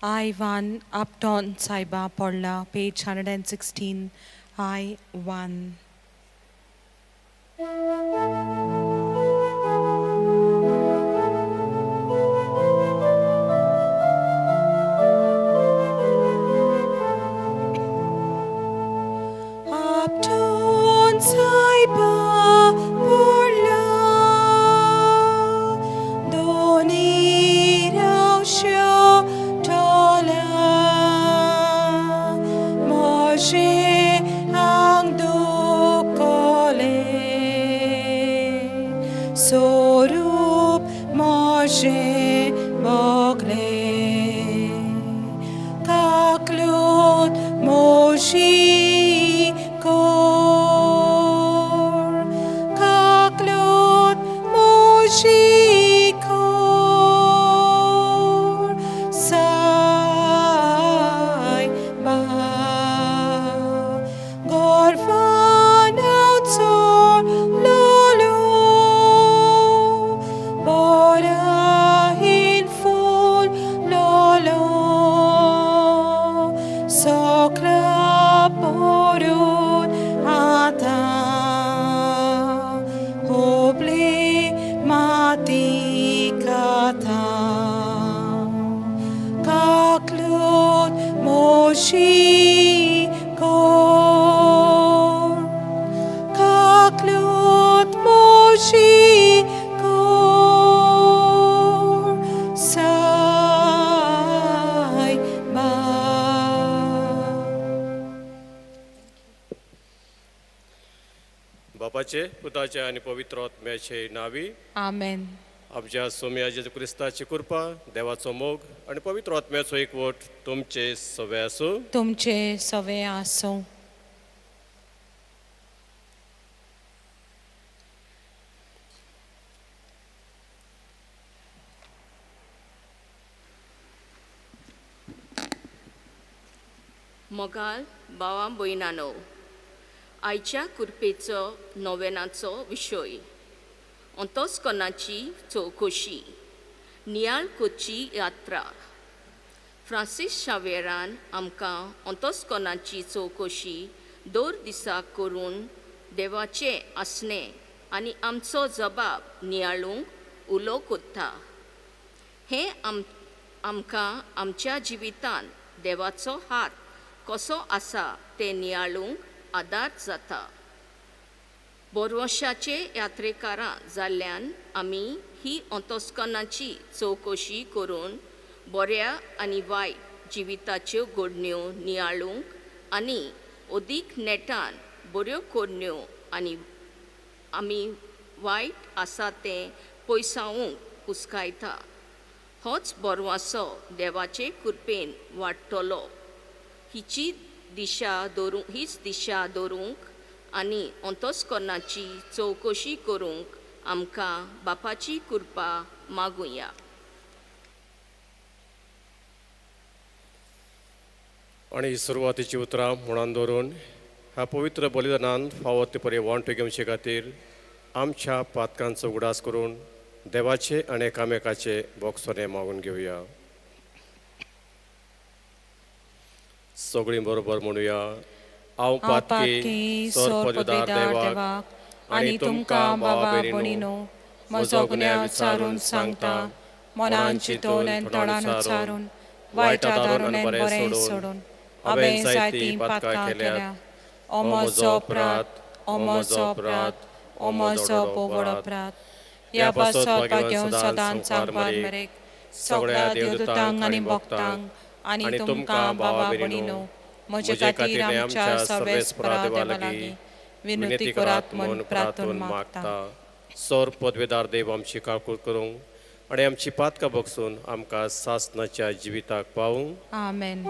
I 1 Upton Saiba Podla, page 116, I 1. Upton Saiba Podla, Doni Rausha Tola, Moshe ang dukole, Sorup Moshe Bogle, Kaklot Moshe Kor, Kaklot Moshe Kor, Sai Ba, Gorvan outsor Lolo, Bora in full Lolo, Sokla porun ata, Hoble mati kata, Kaklot Moshe Kor, Kaklot Moshe Kor, Sai Ba. बापाचे पुताचे आनी पवित्र आत्म्याचे नावी. आमेन. आमच्या सोम्या जेजू क्रिस्ताची कृपा, देवाचो मोग आनी पवित्र आत्म्याचो एकवट तुमचे सवे आसूं. तुमचे सवे आसूं. मोगाल भावा भयणानो, आयच्या कुरपेचो नोवेनाचो विशय अंतस्करणाची चवकशी, नियाळ कोची यात्रा. फ्रांसीस शावेरान आमकां अंतस्करणाची चवकशी दर दिसा करून देवाचें आसणें आनी आमचो जबाब नियाळूंक उलो कोत्ता. हें आमकां आमच्या जिवितांत देवाचो हात कसो आसा तें नियाळूंक आदार जाता. बोरवंशाचे यात्रेकारां जाल्ल्यान आमी ही अंतस्करणाची चवकशी करून बऱ्या आनी वायट जिविताच्यो घडण्यो नियाळूंक आनी अदीक नेटान बऱ्यो करण्यो आनी आमी वायट आसा तें पयसावूंक उस्कायता. होच बोरवासो देवाचे कृपेन वाडटलो. हिची दिशा दवरूंक हीच दिशा दवरूंक आनी अंतस्करणाची चवकशी करूंक आमकां बापाची कृपा मागुया. आनी सुरवातीची उतरां म्हणून दवरून ह्या पवित्र बलिदानान फावो ते परी वांटो घेवचे खातीर आमच्या पातकांचो उगडास करून देवाचे आनी एकामेकाचे बोगसोने मागून घेवया. सगळीं बरोबर म्हणुया. हांव हांव पातकी पातकी सर सर पदवीदार पदवीदार देवाक देवाक आनी आनी तुमकां तुमकां भावा बाबा भयणीनो भयणीनो म्हजो म्हजो गुन्यांव गुन्यांव विचारून विचारून सांगता, सांगता, मनान मनान चिंतून चिंतून आनी तोंडान तोंडान उच्चारून उच्चारून वायट वायट आदारून आदारून आनी आनी बरें बरें सोडून सोडून हांवें हांवें जायतीं जायतीं पातकां पातकां केल्यात. केल्या. हो ओ म्हजो म्हजो अपराध, अपराध, हो ओ म्हजो म्हजो अपराध, अपराध, हो ओ म्हजो म्हजो व्हडलो भोव व्हड अपराध. अपराध. ह्या ह्या पासत पासत भाग्यवान भाग्यवान सदांच सदांच संवसार सांगपार मरेक मरेक सगळ्या सगळ्या देवदूतांक देवदूतांक आनी आनी भक्तांक भक्तांक आनी आनी तुमकां तुमकां भावा बाबा भयणीनो भयणीनो म्हजे म्हजे खातीर खातीर आमच्या आमच्या सर्वेस्परा सर्वेस्परा देवा देवा लागीं लागीं विनंती विनंती करात करात म्हूण म्हूण प्रार्थून प्रार्थून मागता. मागता. सर पदवेदार देव आमची काकूळ करूंक आनी आमची पातकां बगसून आमकां सासणाच्या जिविताक पावूंक. आमेन.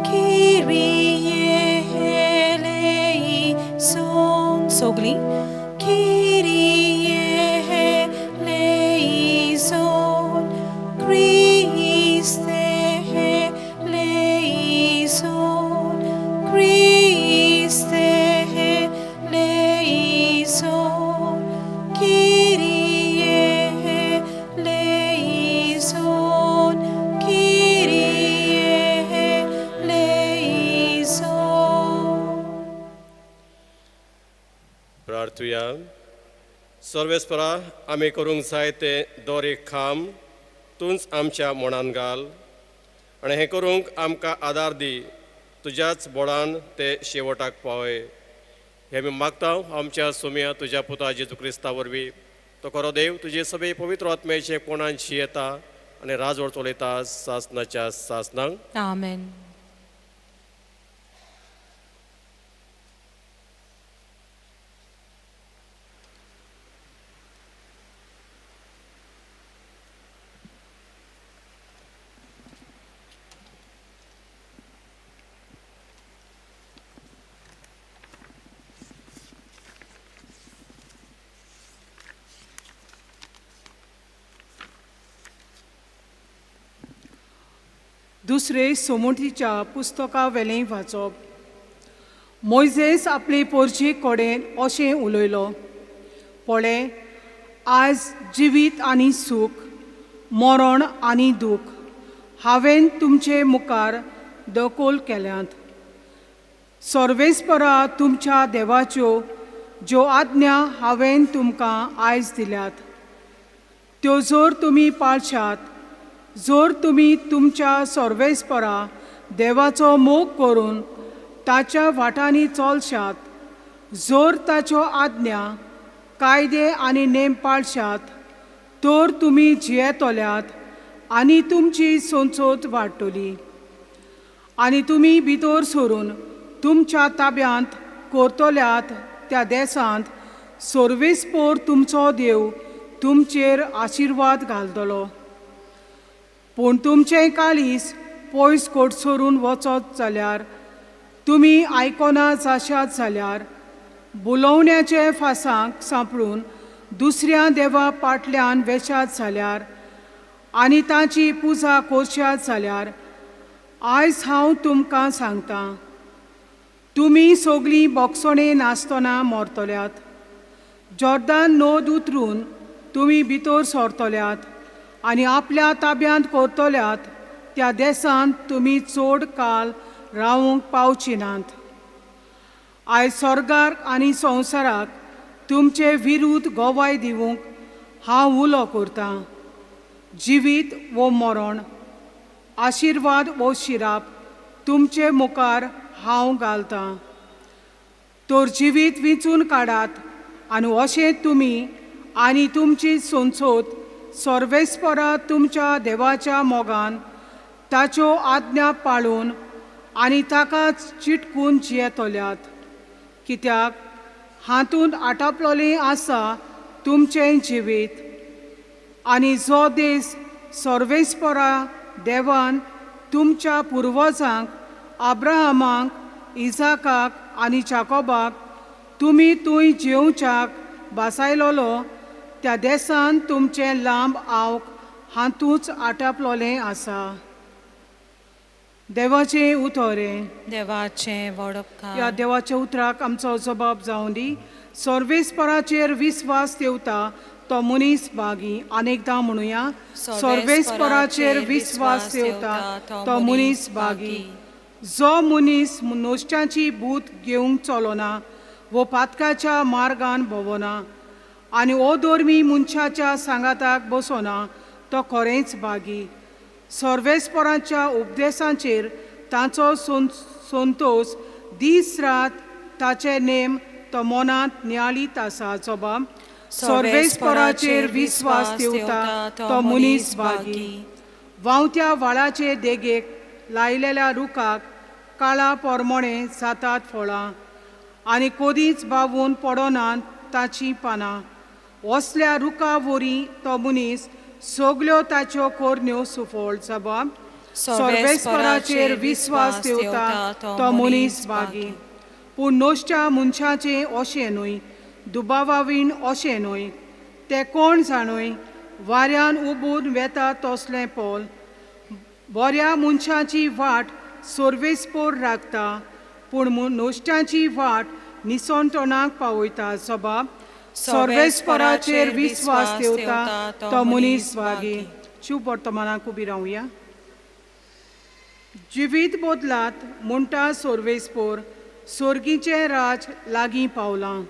Kyrie eleison. सगळीं Kyrie eleison, Christe eleison, Christe eleison, Kyrie eleison. प्रार्थुया. सर्वेस्परा, आमी करूंक जाय तें दर एक काम तूंच आमच्या मनान घाल आनी हें करूंक आमकां आदार दी. तुज्याच बोळान ते शेवटाक पावय हें आमी मागता आमच्या सोम्या तुज्या पुता जेजू क्रिस्ता वरवीं. तो खरो देव तुजे सगळे पवित्र आत्म्याचे कोणान शियेता आनी राजवड चलयता सासनाच्या सासनांक. आमेन. दुसरे सोमतीच्या पुस्तका वेलें वाचप. मोयजेस आपले पोरजे कडेन अशें उलयलो, पळय आयज जिवीत आनी सूख, मरण आनी दूख हांवें तुमचे मुखार दखल केल्यात. सर्वेस्परा तुमच्या देवाच्यो ज्यो आज्ञा हांवें तुमकां आयज दिल्यात त्यो जर तुमी पाळशात, जर तुमी तुमच्या सर्वेस्परा देवाचो मोग करून ताच्या वाटांनी चलशात, जर ताच्यो आज्ञा कायदे आनी नेम पाळशात तर तुमी जियेतल्यात आनी तुमची संसद वाडटली आनी तुमी भितर सरून तुमच्या ताब्यांत करतल्यात त्या देसांत सर्वेस्पोर तुमचो देव तुमचेर आशिर्वाद घालतलो. पूण तुमचें काळीज पयस कोटसरून वचत जाल्यार, तुमी आयकना जाशात जाल्यार, बोलोवण्याचे फासांक सांपडून दुसऱ्या देवा पाटल्यान वेशात जाल्यार आनी ताची पुजा करशात जाल्यार, आयज हांव तुमकां सांगतां, तुमी सगळीं बोगसणें नासतना मरतल्यात. जॉर्दान नद उतरून तुमी भितर सरतल्यात आनी आपल्या ताब्यांत करतल्यात त्या देसांत तुमी चड काळ रावूंक पावची नात. आयज स्वर्गाक आनी संवसाराक तुमचे विरुद्ध गवाय दिवंक हांव उलो करतां. जिवीत वो मरण, आशिर्वाद वो शिराप तुमचे मुखार हांव घालतां. तर जिवीत विंचून काडात आनी अशें तुमी आनी तुमची संसद सर्वेस्परा तुमच्या देवाच्या मोगान ताच्यो आज्ञा पाळून आनी ताका चिटकून जियेतल्यात. कित्याक हातूंत आटापलोलें आसा तुमचें जिवीत आनी जो देस सर्वेस्परा देवान तुमच्या पुर्वजांक अब्राहमाक, इजाकाक आनी जाकोबाक तुमी थंय जेवच्याक बासायलोलो त्या देसान तुमचें लांब आवक हातूंच आटापलोलें आसा. देवाचें उतर हें. देवाचें व्हड उपकार. ह्या देवाच्या उतराक आमचो जबाब जावं दी. सर्वेस्पराचेर विस्वास देवता तो मनीस बागी. अनेकदां म्हणुया, सर्वेस्पराचेर विस्वास देवता तो मनीस बागी. जो मनीस नुस्त्याची भूत घेवंक चलना वो पातकाच्या मार्गान भोंवना आनी ओ धर्मी मनशाच्या सांगाताक बसोना तो खरेंच बागी. सर्वेस्पराच्या उपदेसांचेर ताचो संतोस दीस रात ताचे नेम तो मनांत नियाळीत आसा. जबाब, सर्वेस्पराचेर विस्वास देवता तो मनीस बागी. व्हांवत्या व्हाळाचे देगेक लायलेल्या रुखाक काळा पोरमोणे जातात फळां आनी कदींच बावून पडनात ताचीं पानां. असल्या रुखा वरी तो मनीस सगल्यो ताच्यो करण्यो सुफळ. जबाब, सर्वेस्पराचेर विस्वास देवता तो मनीस बागी. पूण नश्ट्या मनशाचें अशें न्हय, दुबावावीण अशें न्हय, ते कोण जाणूय वाऱ्यान उबून वेता तसलें पोल. बऱ्या मनशाची वाट सर्वेस्पोर राखता पूण नश्ट्याची वाट निसणटणाक पावयता. जबाब, सर्वेस्पराचेर विस्वास देवता तो मनीस बागी. शुभ वर्तमानाक उबी रावया. जिवीत बदलात म्हणटा सर्वेस्पोर, सोर्गीचें राज लागीं पावलां.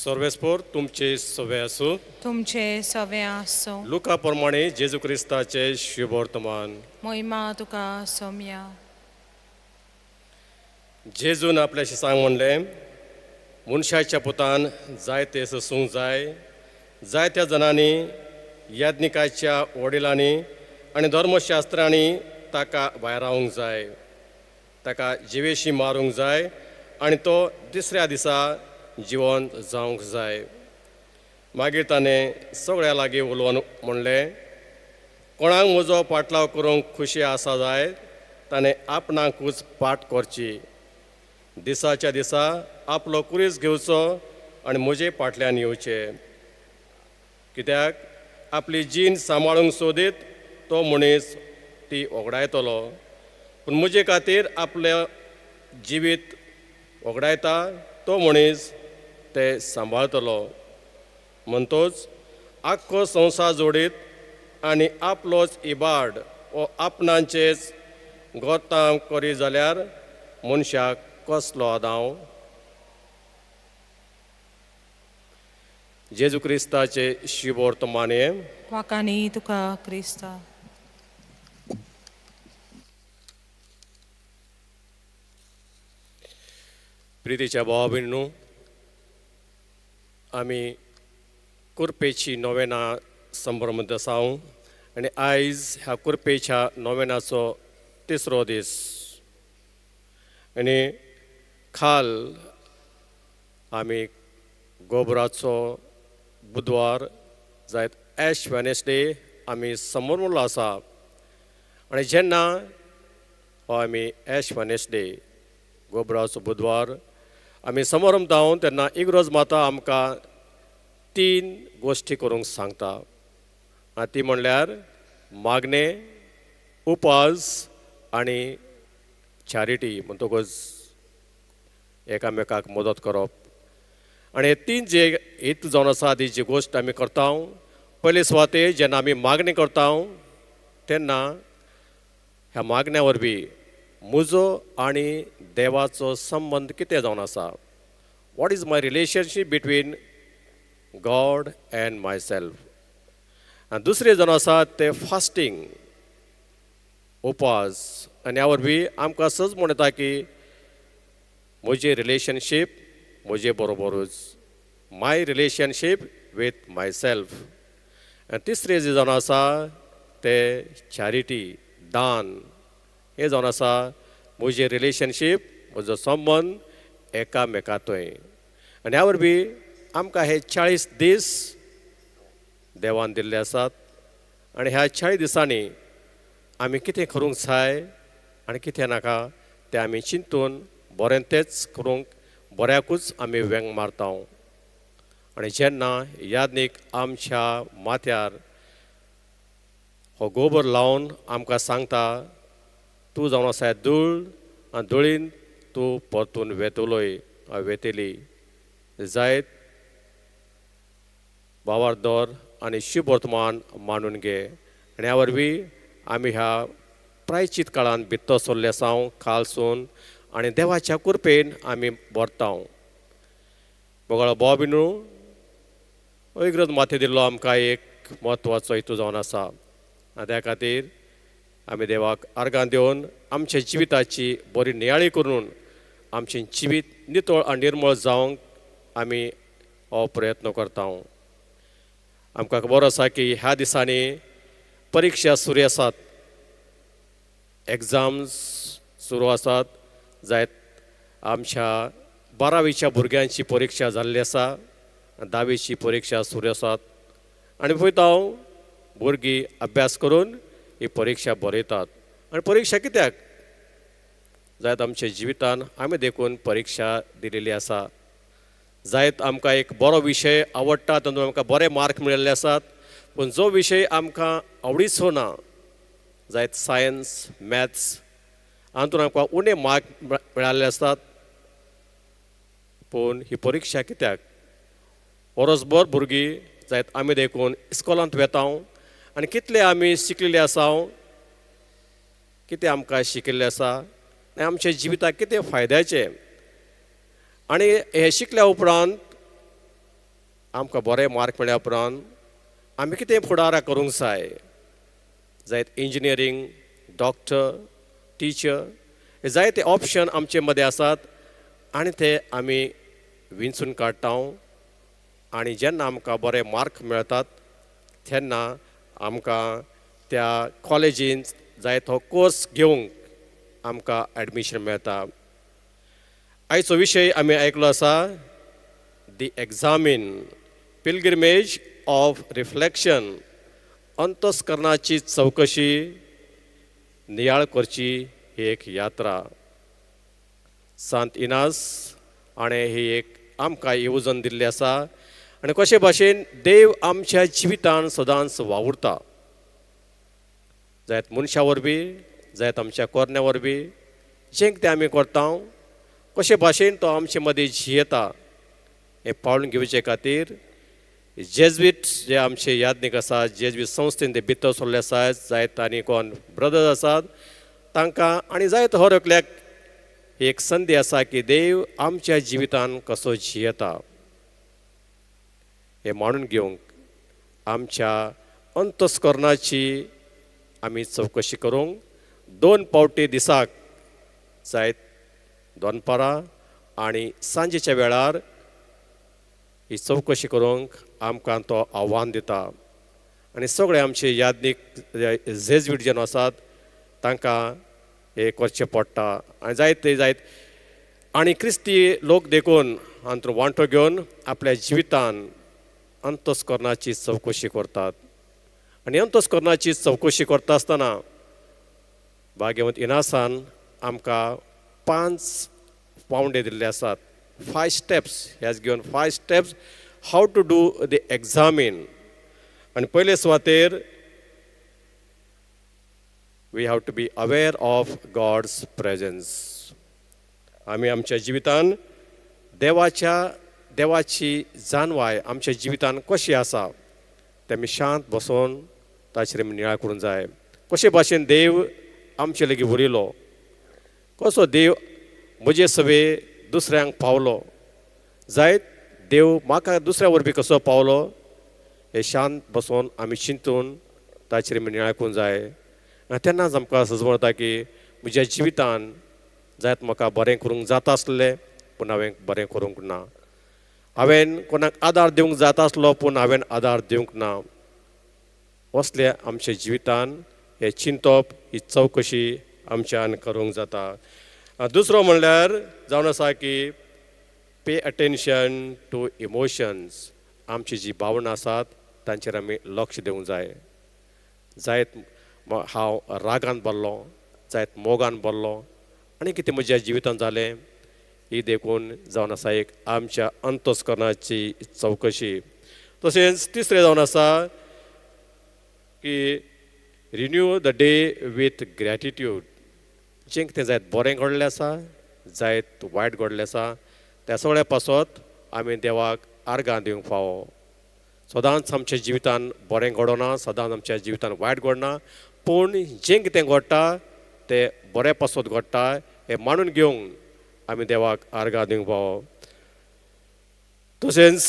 सर्वेस्पोर तुमचे सवे आसूं. तुमचे सवे आसूं. लुका प्रमाणे जेजू क्रिस्ताचे शुभवर्तमान. मोहिमा तुका सोम्या. जेजून आपल्या शिसांक म्हणलें, मनशाच्या पुतान जायते सोसूंक जाय, जायत्या जाणांनी, याज्ञिकाच्या वडिलांनी आनी धर्मशास्त्रांनी ताका भायरावंक जाय, ताका जिवेशी मारूंक जाय आनी तो दुसऱ्या दिसा जिवन जावंक जाय. मागीर ताणें सगळ्या लागीं उलोवन म्हणलें, कोणाक म्हजो पाटलाव करूंक खुशी आसा जाय ताणें आपणाकूच पाट करची, दिसाच्या दिसा आपलो कुरीस घेवचो आनी म्हजे फाटल्यान येवचें. कित्याक आपली जीण सांबाळूंक सोदीत तो मनीस ती ओगडायतलो, पूण म्हजे खातीर आपलें जिवीत ओगडायता तो मनीस ते सांबाळतलो. म्हणटोच आख्खो संवसार जोडीत आनी आपलोच इबाड वो आपणाचेच गोतां करी जाल्यार मनशाक कसलो आदाव. जेजू क्रिस्ताचे शिवर्तमाने. वाकानी तुका क्रिस्ता. प्रितीच्या भावा भयणींनो, आमी कुर्पेची नोवेना संभ्रमत आसा आनी आयज ह्या कुर्पेच्या नोवेनाचो तिसरो दीस. आनी काल आमी गोबराचो बुधवार जायत एश वेनसडे आमी समोर आसा. आनी जेन्ना हो आमी एश वेनसडे गोबराचो बुधवार आमी समोरम धांवन तेन्ना इग्रोज माता आमकां तीन गोश्टी करूंक सांगता. आनी ती म्हणल्यार मागणें, उपास आनी चॅरिटी, म्हणटकूच एकामेकाक मदत करप. आनी हे तीन जे हेतू जावन आसा ती जी गोश्ट आमी करता, पयले सुवातेर जेन्ना आमी मागणी करता तेन्ना ह्या मागण्या वरवीं म्हजो आनी देवाचो संबंद कितें जावन आसा, what is my relationship between God and myself. आनी दुसरें जावन आसा तें फास्टींग, उपास. आनी ह्या वरवीं आमकां सहज म्हण येता की म्हजें रिलेशनशीप म्हजे बरोबरूच, my relationship with myself. आनी तिसरें जें जावन आसा तें चॅरिटी, दान. हें जावन आसा म्हजें रिलेशनशीप, म्हजो संबंद एकामेकांतय. आनी ह्या वरवीं आमकां हे 40 दीस देवान दिल्ले आसात. आनी ह्या 40 दिसांनी आमी कितें करूंक जाय आनी कितें नाका तें आमी चिंतून बरें तेंच करूंक बऱ्याकूच आमी वेंग मारता. आनी जेन्ना यादनीक आमच्या माथ्यार हो गोबर लावन आमकां सांगता, तूं जावन आसा धूळ आनी धुळीन तूं परतून वेतलोय वेतली, जायत बावार दर आनी शुभ वर्तमान मानून घे. आनी ह्या वरवीं आमी ह्या प्रायचीत काळान भितर सरले आसा खालसून आनी देवाच्या कृपेन आमी भरता. बगळो भाव बिनू इग्रोज माथें दिल्लो आमकां एक म्हत्वाचो हेतू जावन आसा. आनी त्या खातीर आमी देवाक आर्गां दिवन आमच्या जिविताची बरी नियाळी करून आमचें जिवीत नितळ आनी निर्मळ जावंक आमी हो प्रयत्न करता. आमकां खबर आसा की ह्या दिसांनी परिक्षा सुरू आसात, एग्जाम्स सुरू आसात. जायत आमच्या बारावीच्या भुरग्यांची परिक्षा जाल्ली आसा, धावीची परिक्षा सुरू आसात. आनी पळयता हांव भुरगीं अभ्यास करून ही परिक्षा बरयतात. आनी परिक्षा कित्याक जायत आमच्या जिवितान आमी देखून परिक्षा दिलेली आसा. जायत आमकां एक बरो विशय आवडटा तातूंत आमकां बरे मार्क मेळिल्ले आसात, पूण जो विशय आमकां आवडीचो ना, जायत सायन्स, मॅथ्स हातूंत आमकां उणे मार्क मेळिल्ले आसतात. पूण ही परिक्षा कित्याक वरसभर भुरगीं जायत आमी देखून इस्कॉलांत वेता आनी कितले आमी शिकलेले आसा, कितें आमकां शिकिल्लें आसा आनी आमच्या जिविताक कितें फायद्याचें. आनी हें शिकल्या उपरांत आमकां बरे मार्क मेळ्ळ्या उपरांत आमी कितें फुडाराक करूंक जाय, जायत इंजिनियरींग, डॉक्टर, टिचर, हे जायते ऑप्शन आमचे मदें आसात आनी ते आमी विंचून काडटा. आनी जेन्ना आमकां बरे मार्क मेळटात तेन्ना आमकां त्या कॉलेजींत जाय तो कोर्स घेवंक आमकां एडमिशन मेळटा. आयचो विशय आमी आयकलो आसा, the Examen, pilgrimage of reflection, अंतस्करणाची चवकशी नियाळ करची ही एक यात्रा. सांत इनास हाणें ही एक आमकां येवजण दिल्ली आसा आनी कशे भाशेन देव आमच्या जिवितान सदांच वावुरता, जायत मनशा वरवीं, जायत आमच्या कोरण्या वरवीं, जें कितें आमी करता, कशे भाशेन तो आमचे मदीं जियेता हें पाळून घेवचे खातीर जेजवीट जे आमचे याज्ञीक आसात, जेजवीट संस्थेन ते भितर सरले आसात, जायत आनी कोण ब्रदर्स आसात तांकां आनी जायत हर एकल्याक एक संदी आसा की देव आमच्या जिवितान कसो जियेता हें मांडून घेवंक आमच्या अंतस्करणाची आमी चवकशी करूंक दोन पावटी दिसाक, जायत दनपारां आनी सांजेच्या वेळार, ही चवकशी करूंक आमकां तो आव्हान दिता. आनी सगळे आमचे याज्ञीक जेजवीट जेन्ना आसात तांकां हें करचें पडटा. आनी जायते जायत आनी क्रिस्ती लोक देखून हातूंत वांटो घेवन आपल्या जिवितान अंतस्करणाची चवकशी करतात. आनी अंतस्करणाची चवकशी करता आसतना भाग्यवंत इनासान आमकां पांच पावंडे दिल्ले आसात, five steps. Has given five steps how to do the Examen. आनी पयले सुवातेर we have to be aware of God's presence. आमी आमच्या जिवितान देवाची जाणवाय आमच्या जिवितान कशी आसा तें आमी शांत बसोन ताचेर आमी नियाळ करूंक जाय. कशे भाशेन देव आमचे लागीं उलयलो, कसो देव म्हजे सवे दुसऱ्यांक पावलो, जायत देव म्हाका दुसऱ्या वरवीं कसो पावलो, हें शांत बसोन आमी चिंतून ताचेर आमी नियाळ करूंक जाय. आनी तेन्नाच आमकां समजता की म्हज्या जिवितान जायत म्हाका बरें करूंक जाता आसलें पूण हांवें बरें करूंक ना, हांवें कोणाक आदार दिवंक जाता आसलो पूण हांवें आदार दिवंक ना. असले आमच्या जिवितान हें चिंतप, ही चवकशी आमच्यान करूंक जाता. दुसरो म्हणल्यार जावन आसा की पे अटेन्शन टू इमोशन्स. आमची जी भावनां आसात तांचेर आमी लक्ष दिवंक जाय. जायत हांव रागान भरलो, जायत मोगान भरलो आनी कितें म्हज्या जिवितान जालें, ही देखून जावन आसा एक आमच्या अंतस्करणाची चवकशी. तशेंच तिसरें जावन आसा की renew the day with gratitude. जें कितें जायत बरें घडलें आसा, जायत वायट घडलें आसा, त्या सगळ्या पासत आमी देवाक आर्गां दिवंक फावो. सदांच आमच्या जिवितान बरें घडना, सदांच आमच्या जिवितान वायट घडना, पूण जें कितें घडटा तें बरें पासत घडटा हें मानून घेवंक आमी देवाक आर्गां दिवंक फावो. तशेंच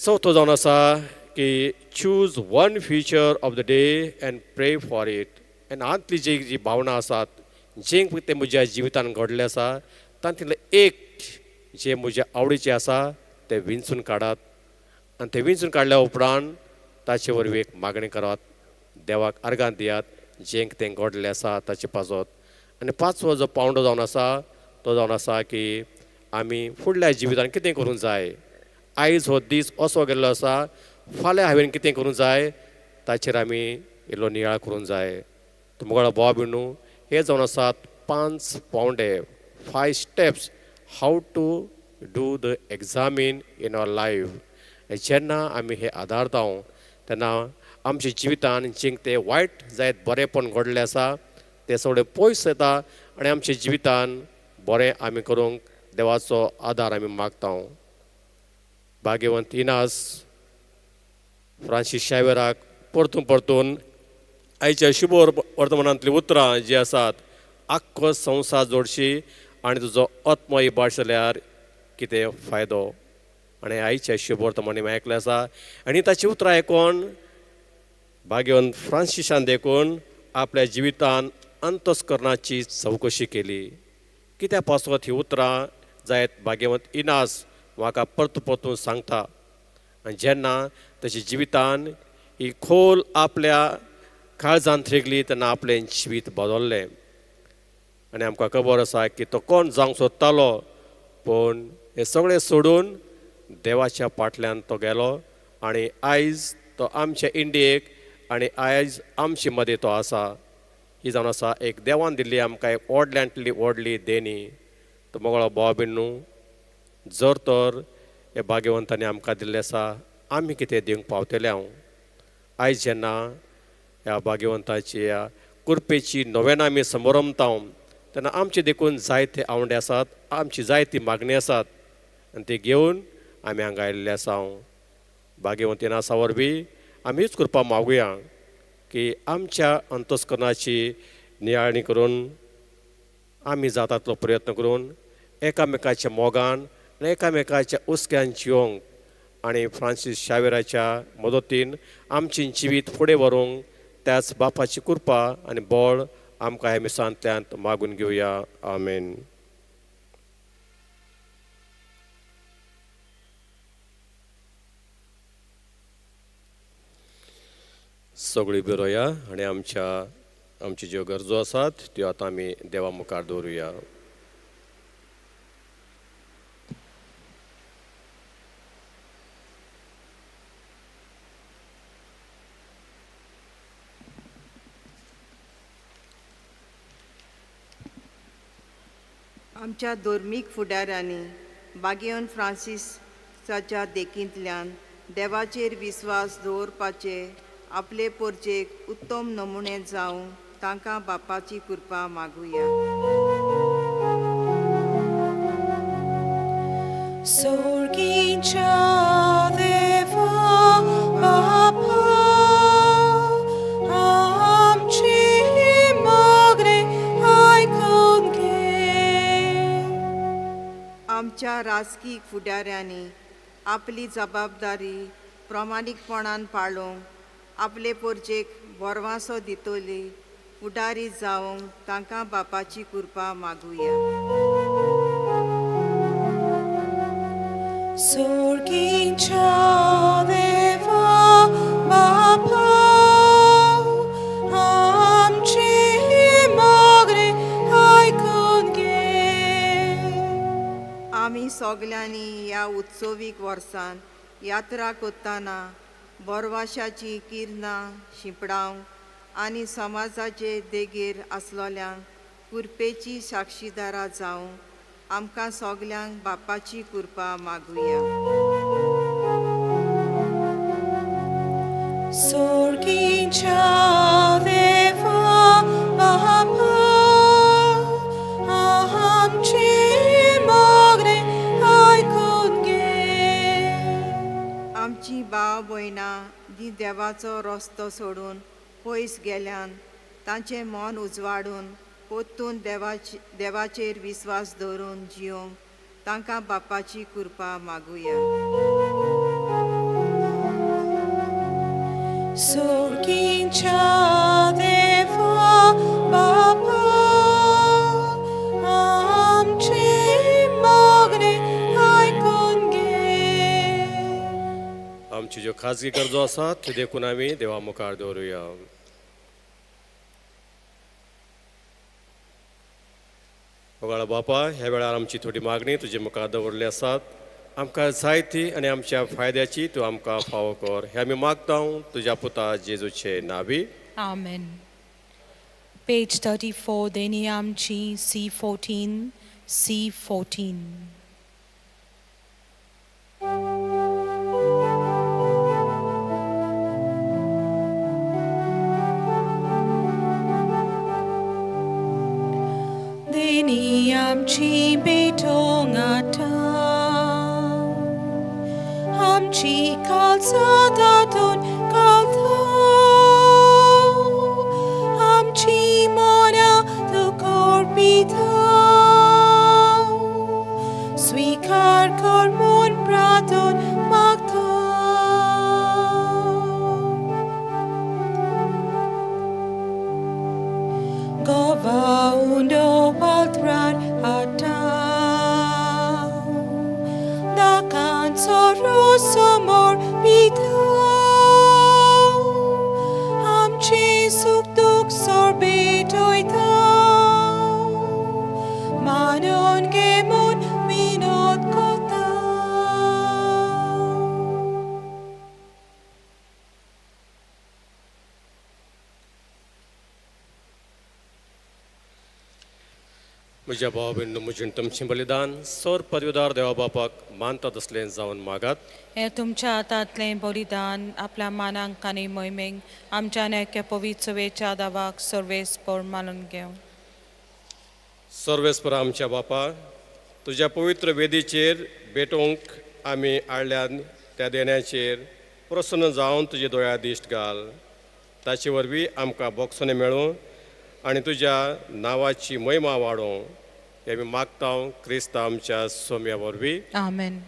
चवथो जावन आसा की choose one feature of the day and pray for it. आनी हातली जी जी भावनां आसात, जें कितें म्हज्या जिवितान घडलें आसा तातूंतलें एक जें म्हज्या आवडीचें आसा तें विंचून काडात आनी तें विंचून काडल्या उपरांत ताचे वरवीं एक मागणें करात, देवाक आर्गां दियात जें कितें घडलें आसा ताचे पासत. आनी पांचवो जो पावंडो जावन आसा तो जावन आसा की आमी फुडल्या जिवितान कितें करूंक जाय. आयज हो दीस असो गेल्लो आसा, फाल्यां हांवें कितें करूंक जाय ताचेर आमी इल्लो नियाळ करूंक जाय. तुमकां भाव भयणू, हे जावन आसात पांच पावंडे, five steps how to do the Examen in our life. जेन्ना आमी हे आदारता तेन्ना आमच्या जिवितान जें तें वायट जायत बरेंपण घडलें आसा तें सगळें पयस येता आनी आमच्या जिवितान बरें आमी करूंक देवाचो आदार आमी मागता. भाग्यवंत इनास फ्रांसीस शावेराक परतून परतून आयच्या शुभ वर्तमानांतलीं उतरां जीं आसात, आख्खो संवसार जोडशी आनी तुजो आत्मो इबाड जाल्यार कितें फायदो? आनी आयच्या शुभवर्तमानी आयकलें आसा आनी ताची उतरां आयकून भाग्यवंत फ्रांसिसान देखून आपल्या जिवितान अंतस्करणाची चवकशी केली. कित्या पासत ही उतरां जायत भाग्यवंत इनास म्हाका परत परतून सांगता. आनी जेन्ना ताच्या जिवितान ही खोल आपल्या काळजांत रिगली तेन्ना आपलें जिवीत बदल्लें. आनी आमकां खबर आसा की तो कोण जावंक सोदतालो, पूण हें सगळें सोडून देवाच्या फाटल्यान तो गेलो आनी आयज तो आमच्या इंडियेक आनी आयज आमचे मदें तो आसा. ही जावन आसा एक देवान दिल्ली आमकां एक व्हडल्यांतली व्हडली देणी. तो मोगळो भाव न्हू जर तर हे भाग्यवंतांनी आमकां दिल्लें आसा, आमी कितें दिवंक पावतले हांव. आयज जेन्ना ह्या भाग्यवंताची ह्या कुरपेची नोवेनां आमी समरमता तेन्ना आमचे देखून जायते आवंडे आसात, आमची जायती मागणी आसात आनी ती घेवन आमी हांगा आयिल्ले आसा. भाग्यवंत इनासा वरवीं आमी हीच कृपा मागुया की आमच्या अंतस्करणाची नियाळणी करून आमी जातातलो प्रयत्न करून एकामेकाच्या मोगान आनी एकामेकाच्या हुस्क्यान जिवंक आनी फ्रांसीस शावेराच्या मदतीन आमचें जिवीत फुडें व्हरूंक त्याच बापाची कृपा आनी बळ आमकां ह्या मिसांतल्यान मागून घेवया. आमेन. सगळीं बरोवया आनी आमच्या आमच्यो ज्यो गरजो आसात त्यो आतां आमी देवा मुखार दवरुया. आमच्या धर्मीक फुडाऱ्यांनी बागेवन फ्रांसिसाच्या देखींतल्यान देवाचेर विस्वास दवरपाचे आपले पोरचेक उत्तम नमुने जावं तांकां बापाची कृपा मागुया. सोर्गीच्या देवा बापा, आमचें मागणें आयकून घे. आमच्या राजकी फुडाऱ्यांनी आपली जबाबदारी प्रामाणीकपणान पाळूंक आपले पोरचेक बरवासो दितली फुडारी जावंक तांकां बापाची कृपा मागुया. सोर्गीच्या देवा बापा, आमचें मागणें आयकून घे. आमी सगल्यांनी ह्या उत्सवीक वर्सान यात्रा करतना बोरवाशाची किरणां शिंपडावंक आनी समाजाचे देगेर आसलोल्यांक कुरपेची साक्षीदारां जावंक आमकां सगल्यांक बापाची कृपा मागुया. सोर्गीच्या देवा बापा, आमचें मागणें आयकून घे. आमची भाव भयणां जी देवाचो रस्तो सोडून पयस गेल्यान तांचें मन उजवाडून परतून देवाचेर विस्वास दवरून जिवंक तांकां बापाची कृपा मागुया. सोर्गीच्या देवा बापा, आमचें मागणें आयकून घे. आमच्यो ज्यो खाजगी गरजो आसात त्यो देखून आमी देवा मुखार दवरुया. मोगाळ बापा, ह्या वेळार आमची थोडी मागणी तुजे मुखार दवरली आसात. आमकां जाय ती आनी आमच्या फायद्याची तूं आमकां फावो कर हें आमी मागता तुज्या पुता जेजूचे नावी. आमेन. पेज 34, देणी आमची, C14, C14. देणी आमची भेटोंक आतां, आमची काळजां तातूंत घालता, आमची मनां तुका अर्पिता, स्वीकार कर म्हूण प्रार्थना. उंडो वालत्रार हाडटा दाकांचो रोसो मोर पिता आमचें सूख दूख सोरबेटयता मानून घे म्हूण विनोद कोता. म्हज्या भाव भयणींनो, म्हजें तुमचें बलिदान सर पदवीदार देवा बापाक मानता तसलें जावन मागात. हें तुमच्या हातांतलें बलिदान आपल्या मानांक आनी मोहिमेक आमच्या एके पवित्र सवेच्या दावाक सर्वेस्पर मानून घेवं. सर्वेस्पर आमच्या बापा, तुज्या पवित्र वेदीचेर भेटोवंक आमी हाडल्यात त्या देण्याचेर प्रसन्न जावन तुजे दोळ्या दिश्ट घाल. ताचे वरवीं आमकां बोगसणें मेळूं आनी तुज्या नांवाची महिमा वाडोवं, हें आमी मागता क्रिस्ता आमच्या सोम्या वरवीं. आमेन.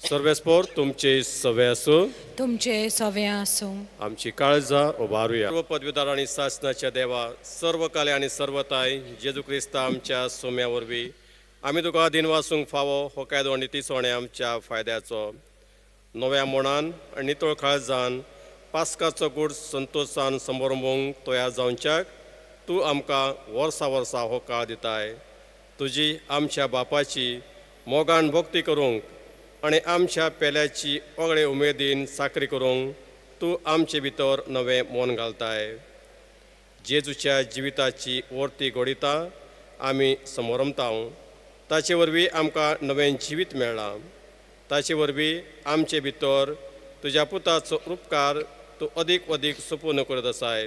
सर्वेस्पर तुमचे सवे आसूं. तुमचे सवे आसूं. आमची काळजां उबारुया. सर्व पदवीदार आनी सासनाच्या देवा, सर्व काले आनी सर्वताय जेजू क्रिस्ता आमच्या सोम्या वरवीं आमी तुका दिनवासूंक फावो हो कायदो आनी तिसवणे आमच्या फायद्याचो. नव्या मनान आनी नितळ काळजान पास्काचो गूड संतोशान समरंभूंक तयार जावच्याक तूं आमकां वर्सा वर्सा हो काळ दिताय. तुजी आमच्या बापाची मोगान भक्ती करूंक आनी आमच्या पेल्याची ओगळे उमेदीन चाकरी करूंक तूं आमचे भितर नवें मन घालताय. जेजूच्या जिविताची वर्ती घडयता आमी समरमता. ताचे वरवीं आमकां नवें जिवीत मेळ्ळां. ताचे वरवीं आमचे भितर तुज्या पुताचो उपकार तूं अदीक अदीक सुपूर्ण करत आसाय.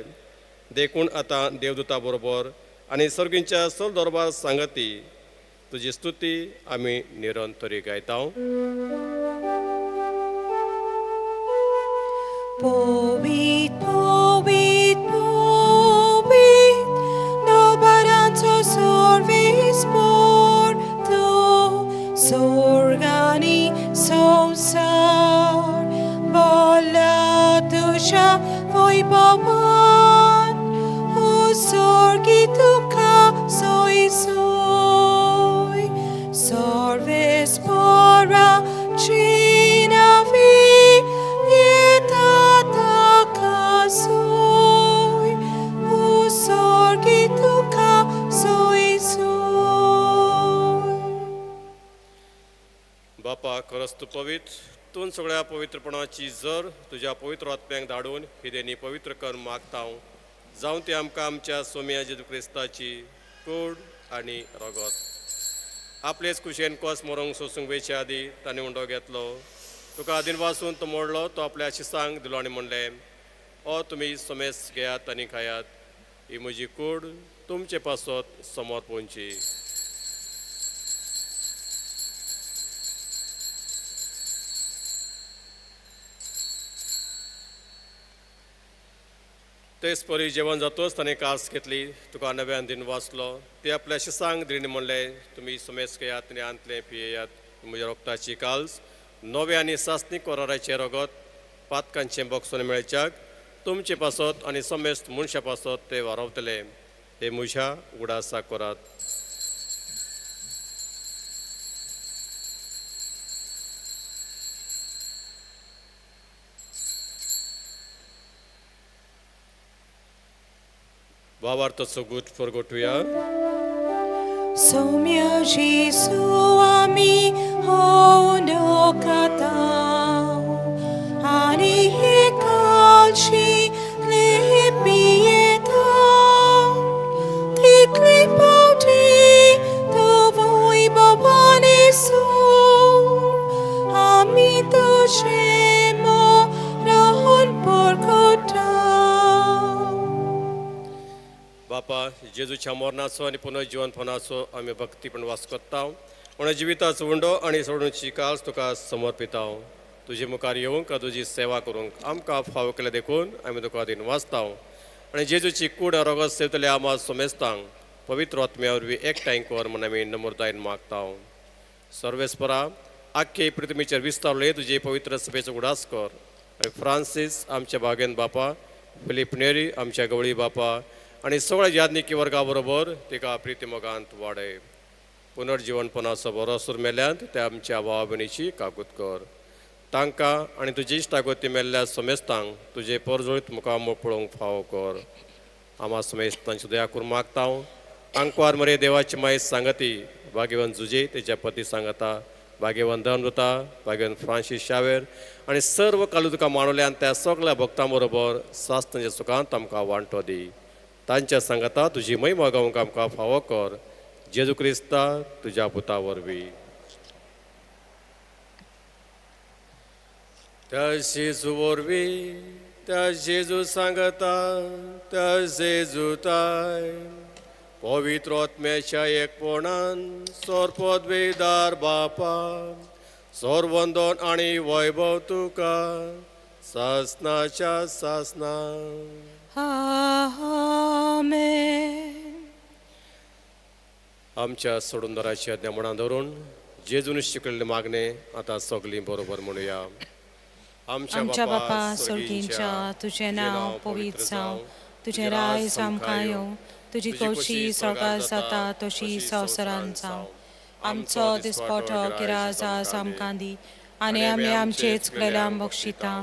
देखून आतां देवदूता बरोबर आनी सर्गींच्या सल दरबार सांगती तुजी स्तुती आमी निरंतरी गायता. पवित पवित पवित दरबारांचो सर्वेस्पर तूं, स्वर्ग आनी संवसार भरला तुज्या वैभवान. ओ स्वर्गी तुका सोय सोय सर्वेस्पराची नांवी येता ताका सोय. ओ स्वर्गी तुका सोय सोय. बापा, खरंच तूं पवित्र. तूं सगळ्या पवित्रपणाची जर तुज्या पवित्र आत्म्यांक धाडून ही देणी पवित्र कर मागता, जावं ती आमकां आमच्या सोम्या जेजू क्रिस्ताची कूड आनी रगत. आपलेच कुशेन कोस मरोंक सोसूंक वेचे आदी ताणें उंडो घेतलो, तुका आदीन वासून तो मोडलो, तो आपल्या शिसांक दिलो आनी म्हणलें, ओ तुमी समेस घेयात आनी खायात, ही म्हजी कूड तुमचे पासत समोर पोवची. तेच परी जेवण जातोच ताणें कास घेतली, तुका नव्यान दिन वाचलो, ते आपल्या शिसांक दिणी म्हणलें, तुमी समेस घेयात आनी आंतलें पियेयात, म्हज्या रोगताची काल्स नव्या आनी सासणी कोराराचें रगत पातकांचें बक्षण मेळच्याक तुमचे पासत आनी समेस्त मनशा पासत ते वारवतले. हे म्हज्या उगडासा करात. भावार्थाचो गुट परगटुया. सौम्य जेजू आमी होनो खाताव आनी हे काळजी पियेताव. तितले पावटी तो वैभवाने सूर आमी तुजें मरण परगटाव. बापा, जेजूच्या मरणाचो आनी पुनर्जिवनपणाचो आमी भक्तीपण वास करता. आनी जिविताचो उंडो आनी सोडूची काल्स तुका समर्पिता. तुजे मुखार येवंक तुजी सेवा करूंक आमकां फावो केलें देखून आमी तुका दिन वाचता. आनी जेजूची कूड रगत सेवतले आमा सोमेस्तांक पवित्र आत्म्या वरवीं एकठांय कर म्हूण आमी नम्रतायेन मागता. सर्वेस्परा, आख्खे पृथ्वीचेर विस्तारले तुजे पवित्र सभेचो उगडास कर. आनी फ्रांसीस आमच्या बागेन बापा, फिलीप नेरी आमच्या गवळी बापा आनी सगळ्या याज्ञिकी वर्गा बरोबर तिका प्रिती मोगांत वाडय. पुनर्जिवनपणाचो बरो मेल्यांत त्या आमच्या भावा भयणीची काकूत कर. तांकां आनी तुजी इश्टागती मेल्ल्या समेस्तांक तुजे परजळीत मुखामळ पळोवंक फावो कर. आमा समेस्तांची दया करून मागता. आंकवार मरे देवाची माय सांगती, भाग्यवंत जुजे तेच्या पती सांगता, भाग्यवंत धर्मदूता, भाग्यवंत फ्रांसीस शावेर आनी सर्व कालुदकां मांडवल्यान त्या सगळ्या भक्तां बरोबर सास्तांच्या सुखांत आमकां वांटो दी. तांच्या सांगता तुजी महिमा गावंक आमकां फावो कर. जेजू क्रिस्ता तुज्या पुता वरवीं. त्या जेजू वरवीं, त्या जेजू सांगता, त्या जेजू ताय पवित्र आत्म्याच्या एकपणान सोरपदवेदार बापा सोरवंदन आनी वैभव तुका सासनाच्या सासना. आमेन. आमच्या सोडूनदाराची आज्ञा म्हणान धरून जेजून शिकलेले मागणे आतां सगळीं बरोबर म्हणुया. आमच्या बापा स्वर्गींच्या, तुजें नांव पवित्र जावं, तुजें राज आमकां येवं, तुजी खोशी स्वर्गार जाता तशी संवसारांत जावं. आमचो दिसपटो गिराज आज आमकां दी आनी आमी आमचे चुकलेल्यांक बक्षिता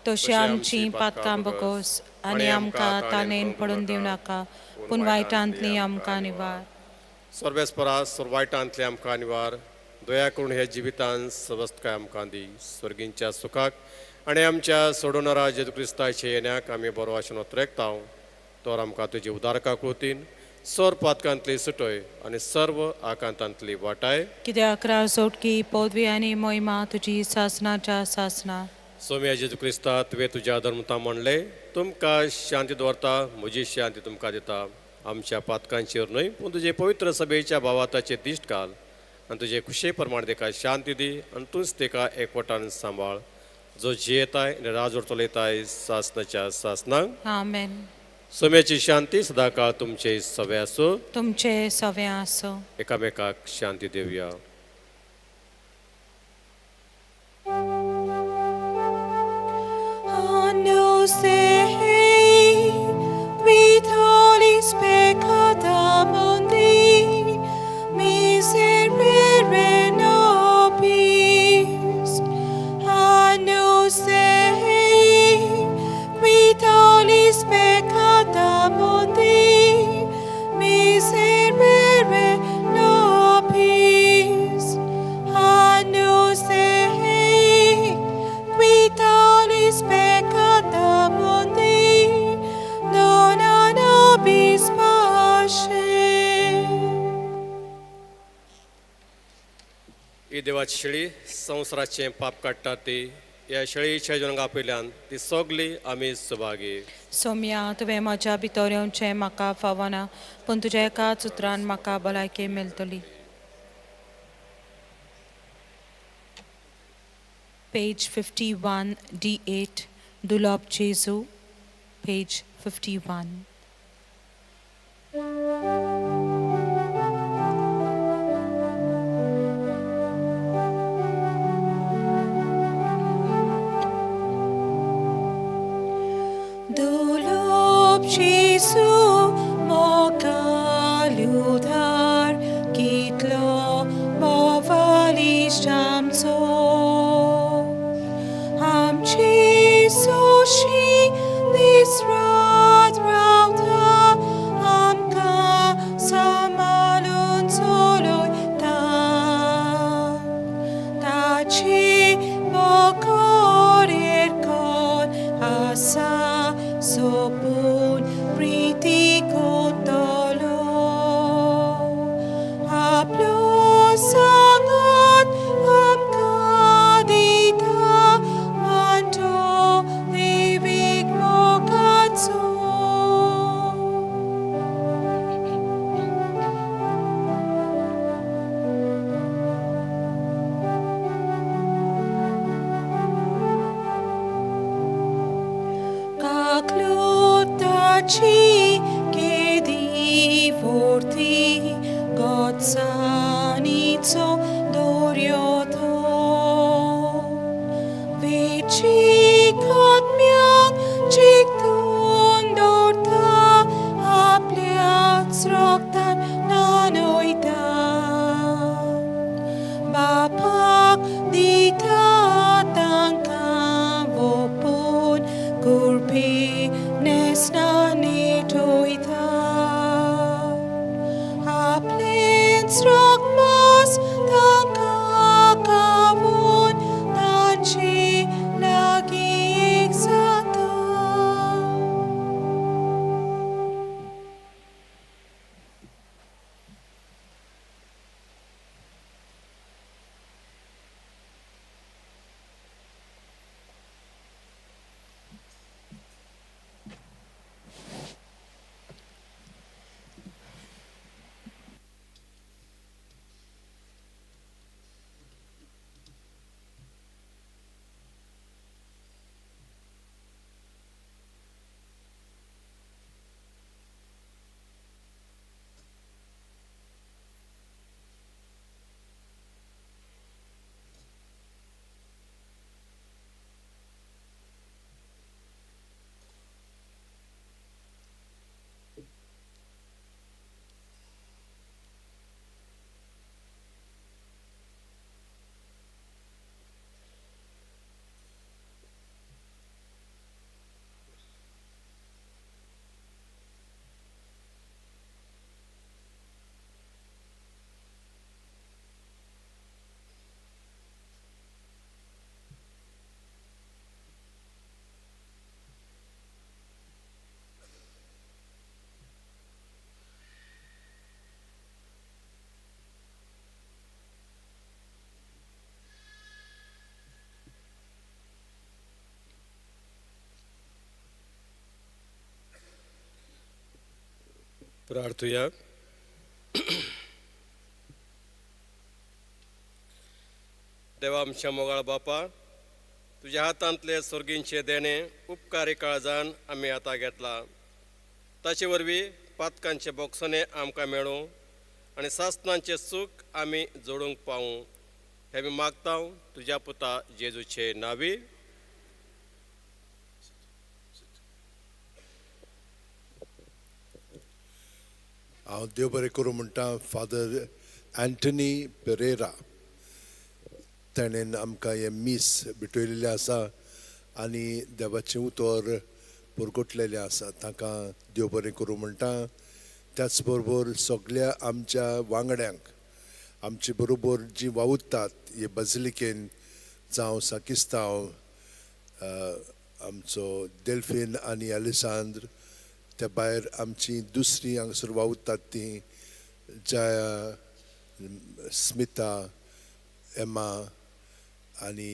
तशी आमची पातकां बगोस आनी आमकां ताणेन पडून दिवं नाका, पूण वायटांतली आमकां निवार. सर्वेस्परा वायटांतले आमकां निवार. दया करून हे जिवितान सवस्तकाय आमकां दी. स्वर्गींच्या सुखाक आनी आमच्या सोडोनरा जेजू क्रिस्ताचे येण्याक आमी बरो आशेन ओतरेकता. तर आमकां तुजी उदारका कृतीन सर पातकांतली सुटय आनी सर्व आकांतांतली वाटाय. कित्याक राजोटकी पदवी आनी मोहिमा तुजी सासनाच्या सासना. सोम्या जेजू क्रिस्ता, तुवें तुज्या धर्मता म्हणलें, तुमकां शांती दवरता, म्हजी शांती तुमकां दिता. आमच्या पातकांचेर न्हय पूण तुजे पवित्र सभेच्या भावाताचेर दिश्ट घाल आनी तुजे खुशे प्रमाण तेका शांती दी आनी तूंच तेका एकवटान सांबाळ, जो जियेताय आनी राजवट चलयताय सासनाच्या सासनाक. आमेन. सोम्याची शांती सदांकाळ तुमचे सवे आसूं. तुमचे सवे आसूं. एकामेकाक शांती दिवया. Agnus Dei, qui tollis peccata mundi, miserere nobis. Agnus Dei, qui tollis peccata mundi, miserere nobis. Agnus Dei, qui tollis peccata mundi, dona nobis pace. ही देवाची शेळी संवसाराचें पाप काडटा ती ह्या शेळीच्या जल्मा पयल्यान ती सगळी आमी सभागी. सोम्या, तुवें म्हज्या भितर येवचें म्हाका फावना, पूण तुज्या एकाच उतरान म्हाका भलायकी मेळटली. Page 51, D8, Dulop Jesu, page 51. Dulop Jesu, mokaludar, kitlo movali shamso. Am Jesu shi nisrat rauta, amka samalun soloita. Tachi mokorir kon asa sopun priti kotolo. Aplo sangat amkadita manto livik mokatso. Kaklutachi che divorti gozzanizzo dorioto. Vici katmiang chiktun dorta apli वेसनांनी ठोयता आपलेंच रगमास तांकां खावून तांचे लागीं एक जाता. प्रार्थुया. देवा आमच्या मोगाळ बापा, तुज्या हातांतले स्वर्गींचे देणे उपकारी काळजान आमी आतां घेतला. ताचे वरवीं पातकांचे बोगसणे आमकां मेळूं आनी सासणांचें सूख आमी जोडूंक पावूं, हें आमी मागता तुज्या पुता जेजूचे नांवी. हांव देव बरें करूं म्हणटा फादर एंटनी पेरेरा, ताणें आमकां हें मीस भेटयलेलें आसा आनी देवाचें उतर पुरगुटलेलें आसा. तांकां देव बरें करूं म्हणटा. त्याच बरोबर सगल्या आमच्या वांगड्यांक आमचे बरोबर जीं वावुरतात हे बजलिकेन जावं साकिस्तांव, आमचो डेल्फीन आनी अलेसांद्र, त्या भायर आमची दुसरी हांगासर वावुरतात ती जया, स्मिता, एमा आनी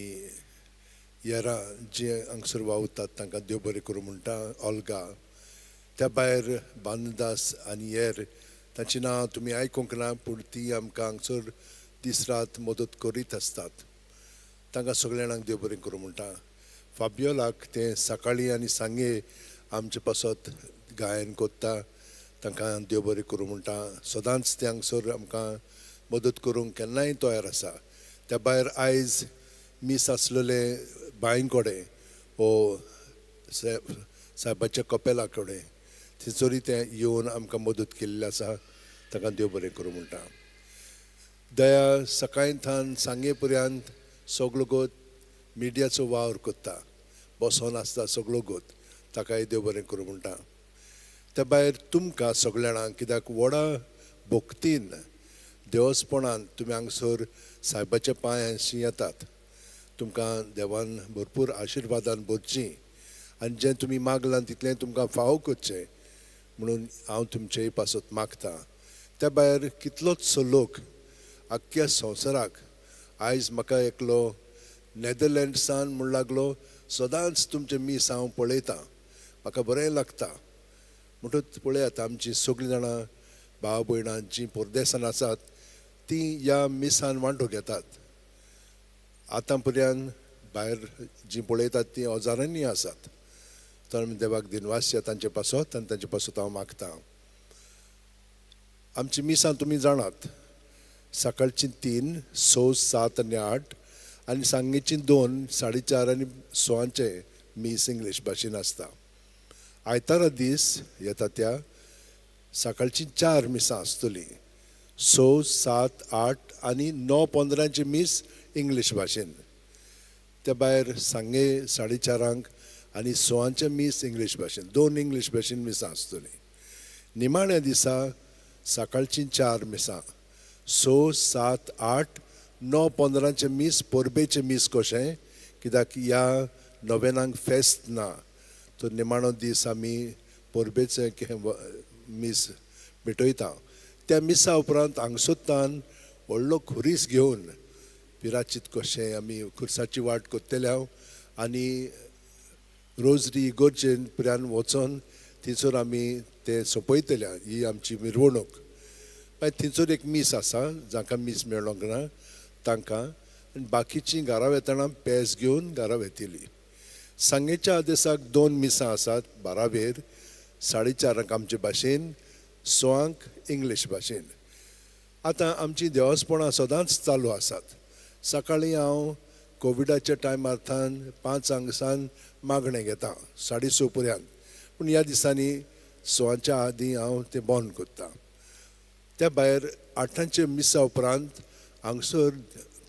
येरा जी हांगासर वावुरतात तांकां देव बरें करूं म्हणटा. ओल्गा, त्या भायर बांददास आनी येर, तांची नांव तुमी आयकूंक ना पूण ती आमकां हांगसर दीस रात मदत करीत आसतात. तांकां सगळ्या जाणांक देव बरें करूं म्हणटा. फाबियोलाक तें सकाळीं आनी सांगे आमचे पासत गायन कोत्ता, तांकां देव बरें करूं म्हणटा. सदांच ते हांगसर आमकां मदत करूंक केन्नाय तयार आसा. त्या भायर आयज मीस आसलेलें बांय कडेन वो सायबाच्या कपेला कडेन थंयसरूय तें येवन आमकां मदत केल्ली आसा. तांकां देव बरें करूं म्हणटा. दया सकाळी थावन सांगे पर्यंत सगलो गोत मिडियाचो वावर करता, बसोन आसता सगलो गोत, ताकाय देव बरें करूं म्हणटा. त्या भायर तुमकां सगल्या जाणांक कित्याक व्हडा भक्तीन देवस्पणान तुमी हांगसर सायबाच्या पांयांशी येतात, तुमकां देवान भरपूर आशिर्वादान भरची आनी जें तुमी मागलां तितलें तुमकां फावो करचें म्हणून हांव तुमचेय पासत मागता. त्या भायर कितलोचसो लोक आख्ख्या संवसाराक आयज म्हाका एकलो नेदरलँड्सान म्हूण लागलो, सदांच तुमचें मीस हांव पळयतां, म्हाका बरें लागता. म्हणटच पळयात आमचीं सगळीं जाणां भाव भयणां जीं परदेसान आसात तीं ह्या मिसान वांटो घेतात. आतां पर्यंत भायर जीं पळयतात तीं हजारांनी आसात. तर आमी देवाक दिनवासया तांचे पासत आनी तांचे पासत हांव मागतां. आमची मिसां तुमी जाणात, सकाळचीं 3, 6, 7 आनी 8 आनी सांगेचीं 2, 4:30 आनी 6 मीस इंग्लीश भाशेन आसता. आयतारा दीस येता त्या सकाळचीं 4 मिसां आसतलीं, 6, 7, 8 आनी 9:15 मीस इंग्लीश भाशेन. त्या भायर सांगे 4:30 आनी सवांचें मीस इंग्लीश भाशेन, दोन इंग्लीश भाशेन मिसां आसतलीं. निमाण्या दिसा सकाळचीं 4 मिसां, 6, 7, 8, 9, 15चें मीस परबेचें मीस कशें, कित्याक ह्या नोवेनांक फेस्त ना, तर निमाणो दीस आमी परबेचें मीस भेटयता. त्या मिसा उपरांत हांगसरतान व्हडलो खुरीस घेवन पिराचीत कशें आमी खुर्साची वाट करतले हांव आनी रोजरी इगोर्जेन पर्यान वचोन थंयसर आमी तें सोंपयतले. ही आमची मिरवणूक. मागीर थंयसर एक मीस आसा, जांकां मीस मेळोंक ना तांकां, आनी बाकीचीं घरा वेतना पेज घेवन घरा वेतली. सांगेच्या आदेसाक 2 मिसां आसात, 12वेर 4:30 आमचे भाशेन, 6 इंग्लीश भाशेन. आतां आमचीं देवासपणां सदांच चालू आसात. सकाळीं हांव कोविडाच्या टायमार थावन 5 सान मागणें घेता 6:30 पर्यंत, पूण ह्या दिसांनी 6 आदीं हांव तें बंद करता. त्या भायर 8 मिसा उपरांत हांगसर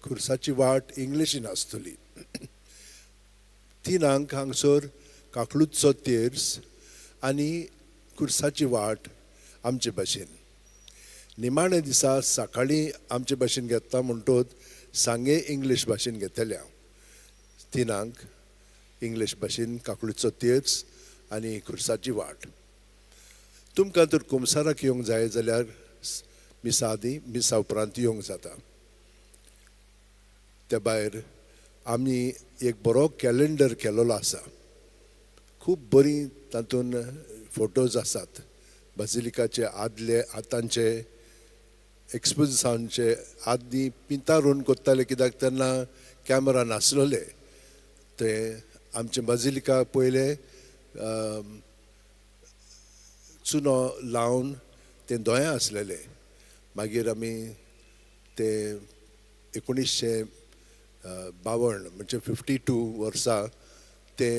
खुर्साची वाट इंग्लिशीन आसतली. 3 हांगसर काकलूतचो तेर्स आनी खुर्साची वाट आमचे भाशेन. निमाणे दिसा सकाळीं आमचे भाशेन घेता म्हणटोच सांगे इंग्लीश भाशेन घेतले हांव. 3 इंग्लीश भाशेन काकलूतचो तेर्स आनी खुर्साची वाट. तुमकां तर कुमसाराक येवंक जाय जाल्यार मिसा आदीं मिसा उपरांत येवंक जाता. त्या भायर आमी एक बरो कॅलेंडर केलेलो आसा, खूब बरीं तातूंत फोटोज आसात बाजिलिकाचे आदले आतांचे एक्सपोजिसांचे. आदीं पिंतारून करताले कित्याक तेन्ना कॅमरा नासलेले. ते आमचे बाजिलिका पयले चुनो लावन तें दोंया आसलेले. मागीर आमी ते 1952 म्हणजे 52 वर्सा ते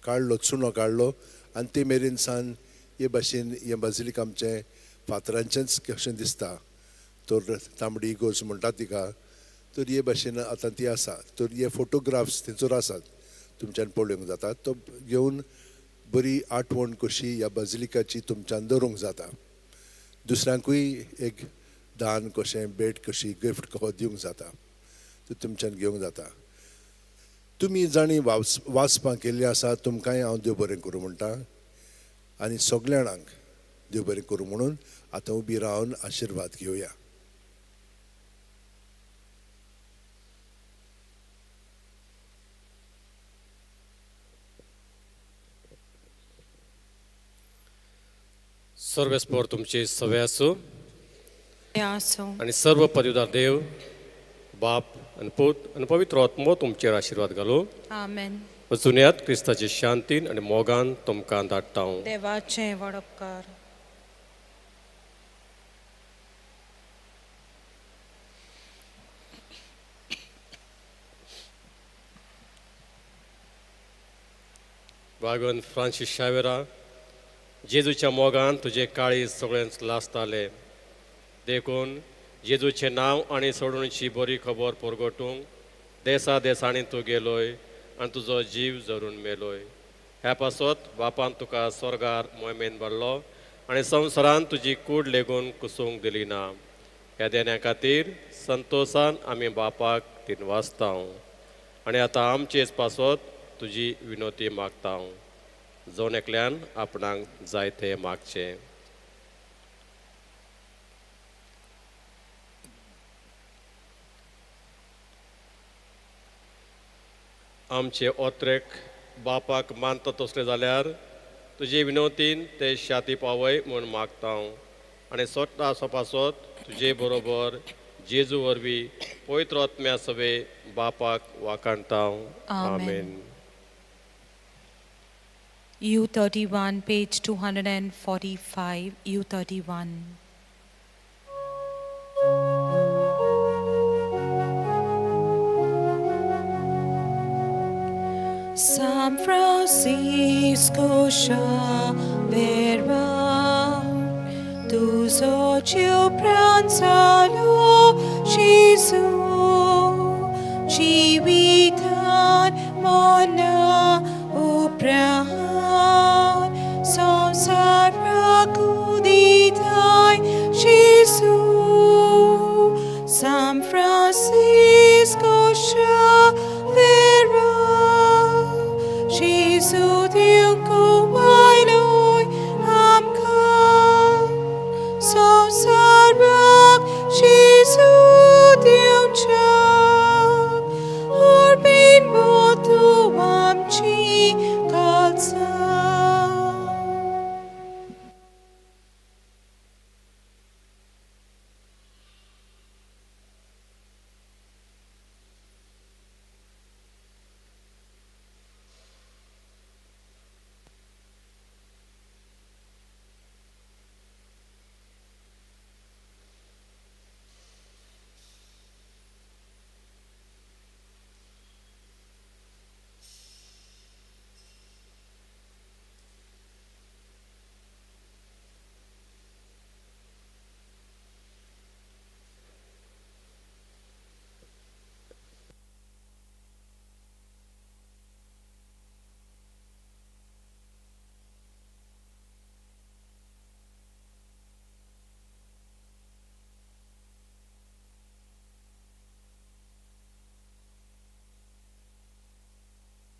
काडलो, चुनो काडलो आनी ते मेरेन सान हे भाशेन हें बाजिलीक आमचें फातरांचेंच कशें दिसता, तर तांबडी इगोर्ज म्हणटा तिका, तर हे भाशेन आतां ती आसा. तर हे फोटोग्राफ्स थंयसर आसात, तुमच्यान पळोवंक जाता. तो घेवन बरी आठवण कशी ह्या बाजिलिकाची तुमच्यान दवरूंक जाता. दुसऱ्यांकूय एक दान कशें, भेट कशी, गिफ्ट कसो दिवंक जाता, तो तुमच्यान घेवंक जाता. तुमी जाणी वाचपां केल्लीं आसा तुमकांय हांव देव बरें करूं म्हणटा आनी सगल्या जाणांक देव बरें करूं म्हणून आतां उबी रावन आशिर्वाद घेवया. सर्वेस्पर तुमची सवे आसूं आनी सर्व पदवीदार देव बाप आनी पूत आनी पवित्र आत्मो तुमचेर आशिर्वाद घालूं. आमेन. वचुनयात क्रिस्ताचे शांतीन आनी मोगान तुमकां धाडटा हांव. देवाचें व्हड उपकार. वागन फ्रांसीस शावेरा, जेजूच्या मोगान तुजें काळीज सगळेंच लासतालें, देखून जेजूचें नांव आनी सोडणुची बरी खबर परगटूंक देसा देसांनी तूं गेलोय आनी तुजो जीव जरून मेलोय. ह्या पासत बापान तुका स्वर्गार मोहिमेन भरलो आनी संवसारान तुजी कूड लेगून कुसूंक दिली ना. ह्या देण्या खातीर संतोसान आमी बापाक दिनवासता आनी आतां आमचेच पासत तुजी विनोती मागता. जण एकल्यान आपणाक जाय तें मागचें. आमचे ओत्रेक बापाक मानता तसलें जाल्यार तुजे विनोतीन ते शाती पावय म्हूण मागता आनी स्वता सोपासत तुजे बरोबर जेजू वरवीं पवित्र आत्म्या सवे बापाक वाखाणता. आमेन. U31, page 245, U31. San Francisco Xavier, tuzo ciu pranzalo Gesù, civitan mona प्रा.